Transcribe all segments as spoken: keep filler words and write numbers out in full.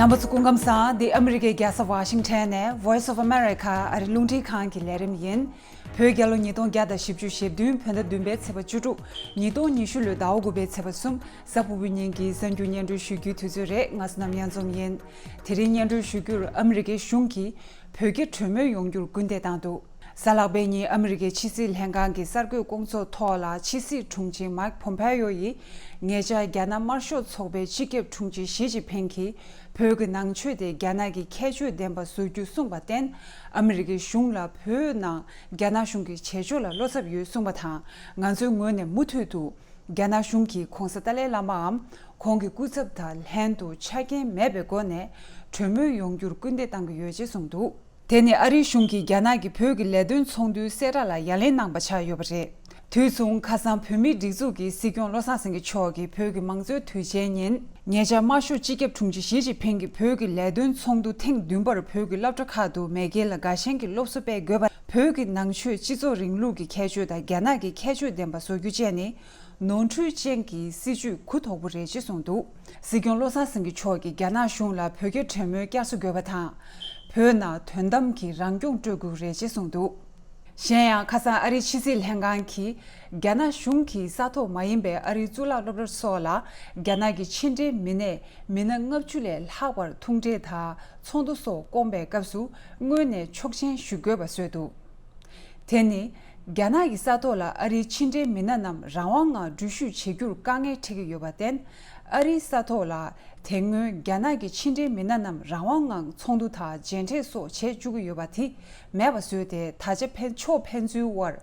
རྣམ་པ་ཚོ་སྐུ་ཁམས་བཟང་། འདི་ཨ་མི་རི་ཀའི་རྒྱལ་ས་ཝ་ཤིང་ཊོན་ནས་Voice of America ཨ་རི་རླུང་འཕྲིན་ཁང་གི་ལས་རིམ་ཡིན། བོད་རྒྱལ་ལོ་ཉིས་སྟོང་བརྒྱ་དང་བཞི་བཅུ་ཞེ་བདུན་བོད་ཟླ་བདུན་པའི་ཚེས་པ་བཅུ་དྲུག་ཉིས་སྟོང་ཉི་ཤུ་ལོའི་ཟླ་བ་དགུ་པའི་ཚེས་པ་གསུམ། གཟའ་ཕུར་བུའི་ཉིན་གྱི་གསར་འགྱུར་སྙན་སྒྲོན་ཞུ་རྒྱུའི་དུས་ཚོད་རེད། ང་བསོད་ནམས་གཡང་འཛོམས་ཡིན། དེ་རིང་སྙན་སྒྲོན་ཞུ་རྒྱུར། ཨ་མི་རི་ཀའི་གཞུང་གིས་བོད་རྒྱ་གྲོས་མོལ་ཡོང་རྒྱུར་སྐུལ་འདེད་བཏང་འདུག་གཟའ་ལྷག་པའི་ཉིན་ཨ་མི་རི་ཀའི་ཕྱི་སྲིད་ལྷན་ཁང་གི་གསར་འགོད་སྐོང་ཚོགས་ཐོག་ལ་ཕྱི་སྲིད་དྲུང་ཆེ་མཱིག་ཕོམ་ཕེ་ཡོ་ཡིས། ཉེ་ཆར་རྒྱ་ནག་དམར་ཤོག་ཚོགས་པའི་སྤྱི་ཁྱབ་དྲུང་ཆེ་ཞི་ཅིན་ཕིང་གིས་བོད་ཀྱི་ནང་ཆོས་དེ་རྒྱ་ནག་གི་ཁྱད་ཆོས་ལྡན་པ་བཟོ་རྒྱུ་གསུངས་པར་བརྟེན། ཨ་མི་རི་ཀའི་གཞུང་ལ་བོད་ནང་རྒྱ་ནག་གཞུང་གི་བྱེད་ཕྱོགས་ལ་བློ་འཚབ་ཡོད་གསུངས་པ་དང་། ང་ཚོའི་ངོས་ནས་མུ་མཐུད་དུ་རྒྱ་ནག་གཞུང་གིས་༸གོང་ས་ཏཱ་ལའི་བླ་མའམ་ཁོང་གི་སྐུ་ཚབ་དང་ལྷན་དུ་ཆ་རྐྱེན་མེད་པའི་སྒོ་ནས་གྲོས་མོལ་ཡོང་རྒྱུར་སྐུལ་འདེད་གཏང་གི་ཡོད་ཅེས་གསུངས་འདུག་དེ་ནི་ཨ་རིའི་གཞུང་གིས་རྒྱ་ནག་གི་བོད་ཀྱི་ལས་དོན་ཚོགས་འདུའི་གསལ་བསྒྲགས་ལ་ཡ་ལན་གནང་བ་ཆགས་ཡོད་པ་རེད། དུས་མཚུངས། ཁ་སང་བོད་མིའི་སྒྲིག་འཛུགས་ཀྱི་སྲིད་སྐྱོང་བློ་བཟང་སེང་གེ་མཆོག་གིས་བོད་ཀྱི་མང་གཙོའི་དུས་ཆེན་ཉིན། ཉེ་ཆར་དམར་ཤོག་སྤྱི་ཁྱབ་དྲུང་ཆེ་ཞི་ཅིན་ཕིང་གིས་བོད་ཀྱི་ལས་དོན་ཚོགས་འདུ་ཐེངས་བདུན་པར་བོད་ཀྱི་སློབ་གྲྭ་ཁག་ཏུ་མེས་རྒྱལ་ལ་དགའ་ཞེན་གྱི་སློབ་གསོ་སྤེལ་དགོས་པ། བོད་ཀྱི་ནང་ཆོས་སྤྱི་ཚོགས་རིང་ལུགས་ཀྱི་ཁྱད་ཆོས་དང་རྒྱ་ནག་གི་ཁྱད་ཆོས་ལྡན་པ་བཟོ་རྒྱུ་བཅས་ནི། ནོར་འཁྲུལ་ཅན་གྱི་སྲིད་ཇུས་གུ་དོག་པོ་རེད་ཅེས་གསུངས་འདུག་སྲིད་སྐྱོང་བློ་བཟང་སེང་གེ་མཆོག་གིས་རྒྱ་ནག་གཞུང་ལ་བོད་རྒྱ་གྲོས་མོལ་བསྐྱར་གསོ་དགོས་པ་དང་། བོད་ནང་དོན་དམ་གྱི་རང་སྐྱོང་སྤྲོད་དགོས་རེད་ཅེས་གསུངས་འདུག་གཞན་ཡང་། ཁ་སང་ཨ་རིའི་ཕྱི་སྲིད་ལྷན་ཁང་གིས། རྒྱ་ནག་གཞུང་གི་ས་ཐོག་མ་ཡིན་པའི་ཨ་རིའི་གཙུག་ལག་སློབ་གྲྭ་སོགས་ལ། རྒྱ་ནག་གི་ཕྱི་འབྲེལ་མི་སྣས་མི་སྣ་ལྔ་བཅུ་ལས་ལྷག་པར་ཐུག་འཕྲད་དང་ཚོགས་འདུ་སོགས་བསྐོང་པའི་སྐབས་སུ། སྔོན་ནས་ཆོག་མཆན་ཞུ་དགོས་པ་བཟོས་འདུག་དེ་ནི། རྒྱ་ནག་གི་ས་ཐོག་ལ་ཨ་རིའི་ཕྱི་འབྲེལ་མི་སྣ་རྣམས་རང་དབང་ངང་འགྲུལ་བཞུད་བྱེད་རྒྱུར་དཀའ་ངལ་འཕྲད་ཀྱི་ཡོད་པར་བརྟེན། ཨ་རིའི་ས་ཐོག་ལ། དེ་སྔོན་རྒྱ་ནག་གི་ཕྱི་འབྲེལ་མི་སྣ་རྣམས་རང་དབང་ངང་ཚོགས་འདུ་དང་མཇལ་འཕྲད་སོགས་བྱེད་བཅུག་གི་ཡོད་པ་དེ་མེད་པ་བཟོས་ཏེ། ད་ཆ་ཕན་ཕྱོགས་ཕན་ཚུན་དབར་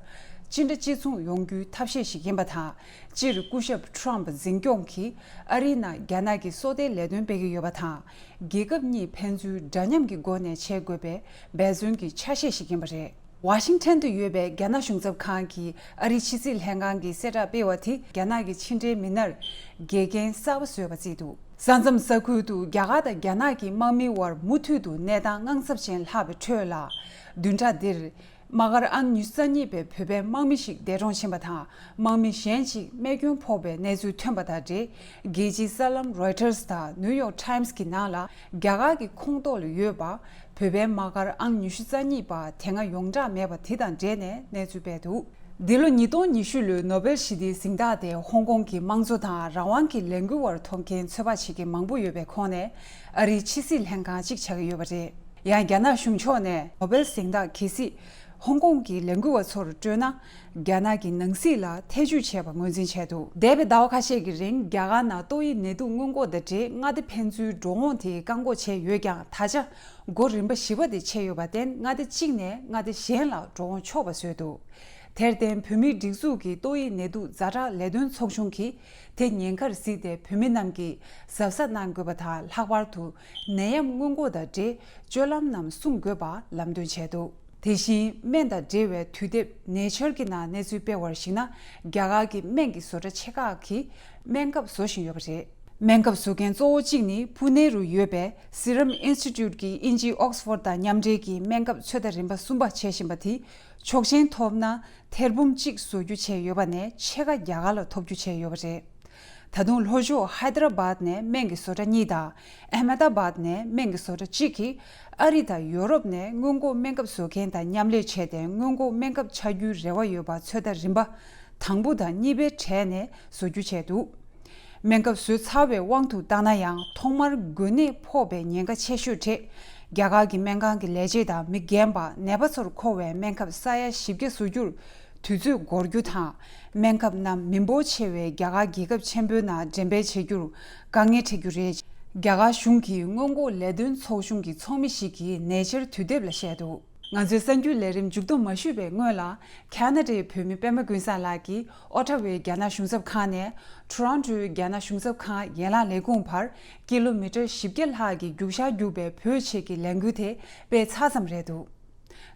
ཅི་འདྲ་གཅིག་མཚུངས་ཡོང་རྒྱུའི་ཐབས་ཤེས་ཤིག་ཡིན་པ་དང་། སྤྱིར་སྐུ་ཞབས་ཁྲོམ་འཛིན་སྐྱོང་གིས་ཨ་རིའི་ནང་རྒྱ་ནག་གི་སོ་ལྟའི་ལས་དོན་སྤེལ་གྱི་ཡོད་པ་དང་། རྒྱལ་ཁབ་གཉིས་ཕན་ཚུན་འདྲ་མཉམ་གྱི་སྒོ་ནས་བྱེད་དགོས་པའི་འབད་བརྩོན་གྱི་ཆ་ཤས་ཤིག་ཡིན་པ་རེད། ཝ་ཤིང་ཊོན་དུ་ཡོད་པའི་རྒྱ་ནག་གཞུང་ཚབ་ཁང་གིས་ཨ་རིའི་ཕྱི་སྲིད་ལྷན་ཁང་གི་གསལ་བསྒྲགས་སྤེལ་བ་དེ་རྒྱ་ནག་གི་ཕྱི་འབྲེལ་མི་སྣར་འགལ་རྐྱེན་གསར་པ་བཟོས་པ་བརྩིས་འདུག་ས་མཚམས་ས་ཁུལ་དུ་རྒྱ་གར་དང་རྒྱ་ནག་གི་དམག་མིའི་དབར་མུ་མཐུད་དུ་གནས་སྟངས་དངངས་འཚབ་ཅན་ལྷག་པའི་ཁྲོད་ལ། བདུན་ཕྲག་འདིར། དམག་སྒར་ཨང་ཉི་ཤུ་རྩ་གཉིས་པའི་བོད་པའི་དམག་མི་ཞིག་འདས་གྲོངས་ཕྱིན་པ་དང་། དམག་མི་གཞན་ཞིག་རྨས་སྐྱོན་ཕོག་པའི་གནས་ཚུལ་ཐོན་པ་དང་འབྲེལ། རྒྱལ་སྤྱིའི་གསར་ལམ་རོའི་ཊར་དང་ནིའུ་ཡོག་ཊའིམ་གྱི་ནང་ལ། རྒྱ་གར་གྱི་ཁོངས་གཏོགས་ལ་ཡོད་པ། བོད་པའི་དམག་སྒར་ཨང་ཉི་ཤུ་རྩ་གཉིས་པ་དེ་སྔ་ཡོངས་གྲགས་མེད་པ་དེ་དང་འབྲེལ་ནས་གནས་ཚུལ་སྤེལ་འདུག་འདི་ལོ་ཉིས་སྟོང་ཉི་ཤུ་ལོའི་ནོ་བེལ་ཞི་བདེའི་གཟེངས་རྟགས་དེ་ཧོང་ཀོང་གི་དམངས་གཙོ་དང་རང་དབང་གི་ལས་འགུལ་བར་ཐོབ་མཁན་ཚོད་དཔག་བྱེད་མཁན་མང་པོ་ཡོད་པའི་ཁོངས་ནས་ཨ་རིའི་ཕྱི་སྲིད་ལྷན་ཁང་གཅིག་ཆགས་ཀྱི་ཡོད་པ་རེད། ཡང་རྒྱ་ནག་གཞུང་ཕྱོགས་ནས་ནོ་བེལ་གཟེངས་རྟགས་གལ་སྲིད་ཧོང་ཀོང་གི་ལས་འགུལ་བ་ཚོར་སྤྲོད་ན། རྒྱ་ནག་གི་ནང་སྲིད་ལ་ཐེ་ཇུས་བྱས་པ་ངོས་འཛིན་བྱས་འདུག་འདས་པའི་ཟླ་བ་ཁ་ཤས་ཀྱི་རིང་རྒྱ་གར་ནང་ཏོག་དབྱིབས་ནད་དུག་སྔོན་འགོག་དང་འབྲེལ་མངའ་སྡེ་ཕན་ཚུན་འགྲོ་འོང་དེ་བཀག་འགོག་བྱས་ཡོད་ཀྱང་། ད་ཆ་སྒོ་རིམ་པ་བཞི་པ་དེ་ཕྱེ་ཡོད་པར་བརྟེན། མངའ་སྡེ་གཅིག་ནས་མངའ་སྡེ་གཞན་ལ་འགྲོ་འོང་ཆོག་པ་བཟོས་འདུག་དེར་བརྟེན། བོད་མིའི་སྒྲིག་འཛུགས་ཀྱི་ཏོག་དབྱིབས་ནད་དུག་ཛ་དྲག་ལས་དོན་ཚོགས་ཆུང་གིས་དེ་ཉེན་ཁར་གཟིགས་ཏེ། བོད་མི་རྣམས་ཀྱིས་གཟབ་གཟབ་གནང་དགོས་པ་དང་། ལྷག་པར་དུ་ནད་ཡམས་སྔོན་འགོག་དང་འབྲེལ་སྤྱོད་ལམ་རྣམས་སྲུང་དགོས་པ་ལམ་སྟོན་བྱས་འདུག་དེ་བཞིན། སྨན་དང་འབྲེལ་བའི་དུས་དེབ་Nature གྱི་ནང་གནས་ཚུལ་སྤེལ་བར་གཞིགས་ན། རྒྱ་གར་གྱི་སྨན་གྱི་བཟོ་གྲྭ་ཆེ་ཁག་གིས་སྨན་ཁབ་བཟོ་བཞིན་ཡོད་པ་རེད། སྨན་ཁབ་བཟོ་མཁན་གཙོ་བོ་གཅིག་ནི་ཕུ་ནེ་རུ་ཡོད་པའི་Serum Institute གྱིས་དབྱིན་ཇིའི་Oxford དང་མཉམ་འབྲེལ་གྱིས་སྨན་ཁབ་ཚོད་ལྟ་རིམ་པ་གསུམ་པ་བྱེད་བཞིན་པ་དེ། ཆོག་མཆན་ཐོབ་ན་ཐེར་འབུམ་གཅིག་བཟོ་རྒྱུ་བྱས་ཡོད་པ་ནས། ཕྱེད་ཀ་རྒྱ་གར་ལ་ཐོབ་རྒྱུ་བྱས་ཡོད་པ་རེད། ད་དུང་ལྷོ་ཕྱོགས་ཧའི་ད་ར་བཱད་ནས་སྨན་གྱི་བཟོ་གྲྭ་གཉིས་དང་། ཨ་མེ་ད་བཱད་ནས་སྨན་གྱི་བཟོ་གྲྭ་གཅིག་གིས་ཨ་རི་དང་ཡོ་རོབ་ནས་སྔོན་འགོག་སྨན་ཁབ་བཟོ་མཁན་དང་མཉམ་ལས་བྱས་ཏེ། སྔོན་འགོག་སྨན་ཁབ་ཆགས་རྒྱུའི་རེ་བ་ཡོད་པ་ཚོད་ལྟ་རིམ་པ་དང་པོ་དང་གཉིས་པའི་གྲས་ནས་བཟོ་རྒྱུ་བྱས་འདུག་སྨན་ཁབ་བཟོས་ཚར་བའི་དབང་དུ་བཏང་ན་ཡང་། ཐོག་མར་འགོས་ནད་ཕོག་པའི་ཉེན་ཁ་ཆེ་ཤོས་དེ། རྒྱ་གར་གྱི་སྨན་ཁང་གི་ལས་བྱེད་དང་མི་རྒན་པ། ནད་པ་ཚོར་མཁོ་བའི་སྨན་ཁབ་ས་ཡ་བཞི་བརྒྱ་བཟོ་རྒྱུར་དུས་ཚོད་འགོར་རྒྱུ་དང་། སྨན་ཁབ་རྣམས་མི་འབོར་ཆེ་བའི་རྒྱ་གར་རྒྱལ་ཁབ་ཆེན་པོའི་ནང་འགྲེམས་སྤེལ་བྱེད་རྒྱུར་དཀའ་ངལ་འཕྲད་རྒྱུ་རེད། རྒྱ་གར་གཞུང་གི་སྔོན་འགོག་ལས་དོན་ཚོགས་ཆུང་གི་ཚོགས་མི་ཞིག་གིས་Nature དུས་དེབ་ལ་བཤད་འདུག་ང་ཚོའི་གསར་འགྱུར་ལས་རིམ་མཇུག་སྡོམ་མ་ཞུས་པའི་སྔོན་ལ། ཁ་ན་ཌའི་བོད་མི་པད་མ་ཀུན་བཟང་ལགས་ཀྱིས་ཨོ་ཊ་ཝའི་རྒྱ་ནག་གཞུང་ཚབ་ཁང་ནས་ཊོ་རོན་ཊོའི་རྒྱ་ནག་གཞུང་ཚབ་ཁང་ཡན་ལག་ལས་ཁུངས་བར་ཀི་ལོ་མི་ཊར་བཞི་བརྒྱ་ལྷག་གི་རྒྱུག་ཤར་རྒྱུག་པའི་བོད་ཆས་ཀྱི་ལས་འགུལ་དེ་སྤེལ་ཚར་ཙམ་རེད་འདུག་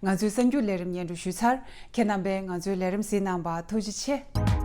ང་ཚོའི་གསར་འགྱུར་ལས་རིམ་སྙན་སྒྲོན་ཞུས་ཚར། ཁྱེད་རྣམ་པས་ང་ཚོའི་ལས་རིམ་གཟིགས་གནང་བར་ཐུགས་རྗེ་ཆེ།